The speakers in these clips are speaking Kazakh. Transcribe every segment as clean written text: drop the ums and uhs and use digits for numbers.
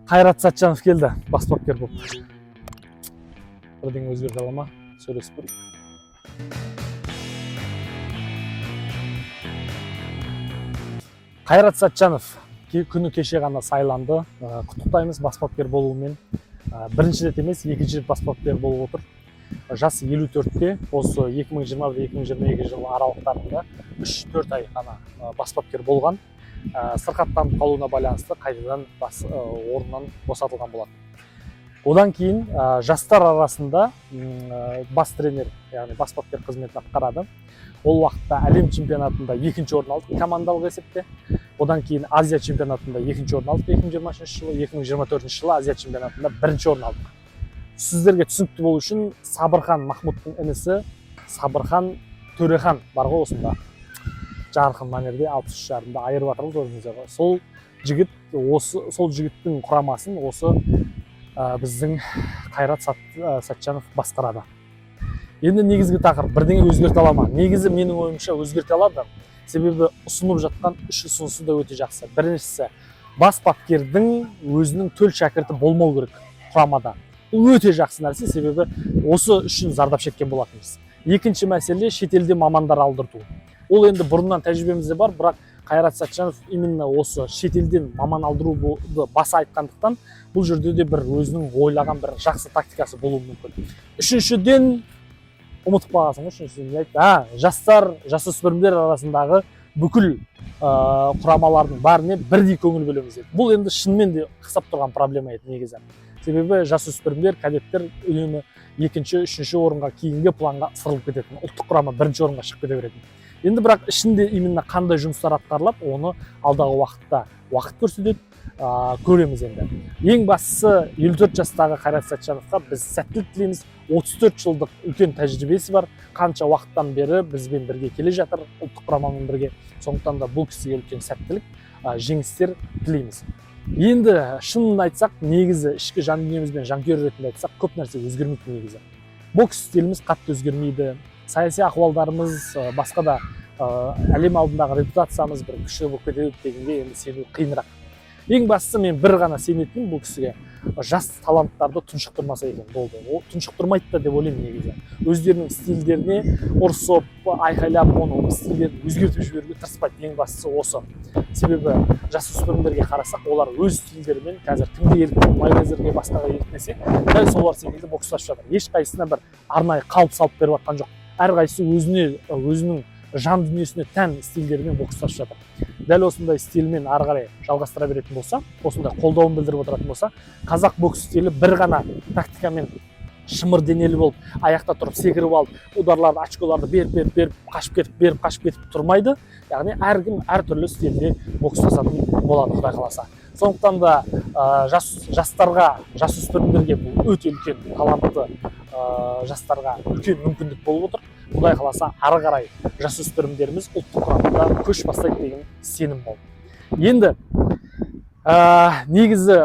Қайрат Сәтжанов келді бас бапкер болып. Бірдеңе өзгерте ала ма, сөйлесіп көрейік. Қайрат Сәтжанов күні кеше ғана сайланды. Құттықтаймыз бас бапкер болуымен. Бірінші рет емес, екінші рет бас бапкер болып отыр. Жасы 54-те, осы 2021-2022 жыл аралықтарында 3-4 ай ғана бас бапкер болған. Сырқаттанып қалуына байланысты қайтадан бас орнынан босатылған болатын. Одан кейін жастар арасында бас тренер, яғни бас бапкер қызметін атқарады. Ол уақытта әлем чемпионатында екінші орын алдық командалық есепте. Одан кейін Азия чемпионатында екінші орын алдық 2023 жылы, 2024 жылы Азия чемпионатында бірінші орын алдық. Сіздерге түсінікті болу үшін, Сабырхан Махмұттың інісі Сабырхан Төрехан бар ғой, осында жарқын мәнерде 63,5-да айырып жатырмыз, көрдіңіздер ғой. Сол жігіт, осы сол жігіттің құрамасын осы біздің Қайрат Сәтжанов басқарады. Енді негізгі тақырып: бірдеңе өзгерте ала ма? Негізі, менің ойымша, өзгерте алады. Себебі ұсынып жатқан үш ұсынысы да өте жақсы. Біріншісі: бас бапкердің өзінің төл шәкірті болмау керек құрамада. Бұл өте жақсы нәрсе, себебі осы үшін зардап шеккен болатынбыз. Екінші мәселе: шетелде мамандар алдырту. Ол енді бұрыннан тәжірибемізде бар, бірақ Қайрат Сәтжанов именно осы шетелден маман алдыруды баса айтқандықтан, бұл жерде де бір өзінің ойлаған бір жақсы тактикасы болуы мүмкін. Үшіншіден, ұмытып қалғансың ғой, үшіншіден не айтты? Жастар, жасөспірімдер арасындағы бүкіл құрамалардың бәріне бірдей көңіл бөлеміз деді. Бұл енді шынымен де қысап тұрған проблема еді негізі. Себебі жасөспірімдер, кадеттер үнемі екінші, үшінші орынға, кейінгі планға ысырылып кететін, ұлттық құрама бірінші орынға шығып кете беретін. Енді бірақ ішінде именно қандай жұмыстар атқарылады, оны алдағы уақытта уақыт көрсетеді, көреміз. Енді ең бастысы, 54 жастағы Қайрат Сәтжановқа біз сәттілік тілейміз. 34 жылдық үлкен тәжірибесі бар, қанша уақыттан бері бізбен бірге келе жатыр, ұлттық құрамамен бірге. Сондықтан да бұл кісіге үлкен сәттілік, жеңістер тілейміз. Енді шынын айтсақ, негізі ішкі жан дүниемізбен жанкүйер ретінде айтсақ, көп нәрсе өзгермейді. Негізі бокс стиліміз қатты өзгермейді. Саяси ахуалдарымыз, басқа да әлем алдындағы репутациямыз бір күшті болып кетеді дегенге енді сену қиынырақ. Ең бастысы, мен бір ғана сенетінім, бұл кісіге жас таланттарды тұншықтырмаса екен, болды. Ол тұншықтырмайды да деп ойлаймын. Негізі өздерінің стильдеріне ұрсып, айқайлап, оның стильдерін өзгертіп жіберуге тырыспайды. Ең бастысы осы. Себебі жасөспірімдерге қарасақ, олар өз стильдерімен қазір кімге еліктейді? Мейвезерге, басқаға еліктесе, дәл солар секілді бокстасып жатыр. Ешқайсысына бір арнайы қалып салып беріп жатқан жоқ, әрқайсысы өзіне, өзінің жан дүниесіне тән стильдерімен бокстасып жатыр. Дәл осындай стильмен ары қарай жалғастыра беретін болса, осындай қолдауын білдіріп отыратын болса, қазақ бокс стилі бір ғана тактикамен шымыр денелі болып, аяқта тұрып, секіріп алып, ударларды, очколарды беріп, беріп, беріп, қашып кетіп, беріп, қашып кетіп тұрмайды. Яғни әркім әртүрлі стильде бокстасатын болады, құдай қаласа. Сондықтан да жастарға, жасөспірімдерге бұл өте үлкен, талантты жастарға үлкен мүмкіндік болып отыр. Құдай қаласа, ары қарай жасөспірімдеріміз ұлттық құрамада көш бастайды деген сенім мол. Енді негізі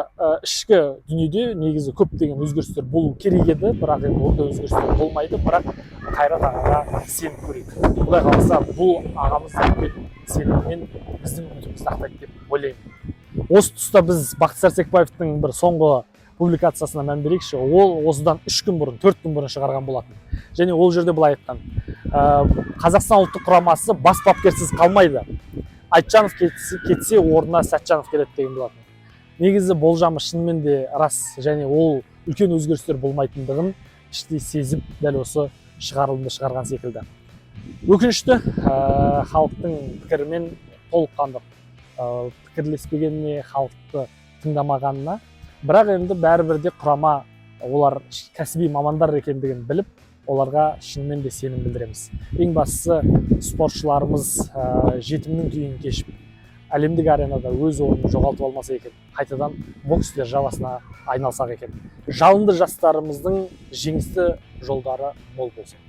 ішкі дүниеде негізі көптеген өзгерістер болу керек еді, бірақ енді ондай өзгерістер болмайды. Бірақ Қайрат ағаға сеніп көрейік. Құдай қаласа, бұл ағамыз үлкен сеніммен біздің үмітімізді ақтайды деп ойлаймын. Осы тұста біз Бақыт Сәрсекбаевтың бір соңғы публикациясына мән берейікші. Ол осыдан 3 күн бұрын, 4 күн бұрын шығарған болатын және ол жерде былай айтқан: Қазақстан ұлттық құрамасы бас бапкерсіз қалмайды, Айтжанов кетсе, орнына Сәтжанов келеді» деген болатын. Негізі болжамы шынымен де рас және ол үлкен өзгерістер болмайтындығын іштей сезіп, дәл осы шығарылымды шығарған секілді. Өкінішті, халықтың пікірімен толыққанды пікірлеспегеніне, халықты тыңдамағанына. Бірақ енді бәрібір де құрама, олар кәсіби мамандар екендігін біліп, оларға шынымен де сенім білдіреміз. Ең бастысы, спортшыларымыз жетімнің күйін кешіп, әлемдік аренада өз орнын жоғалтып алмаса екен, қайтадан бокс державасына айналсақ екен. Жалынды жастарымыздың жеңісті жолдары мол болсын.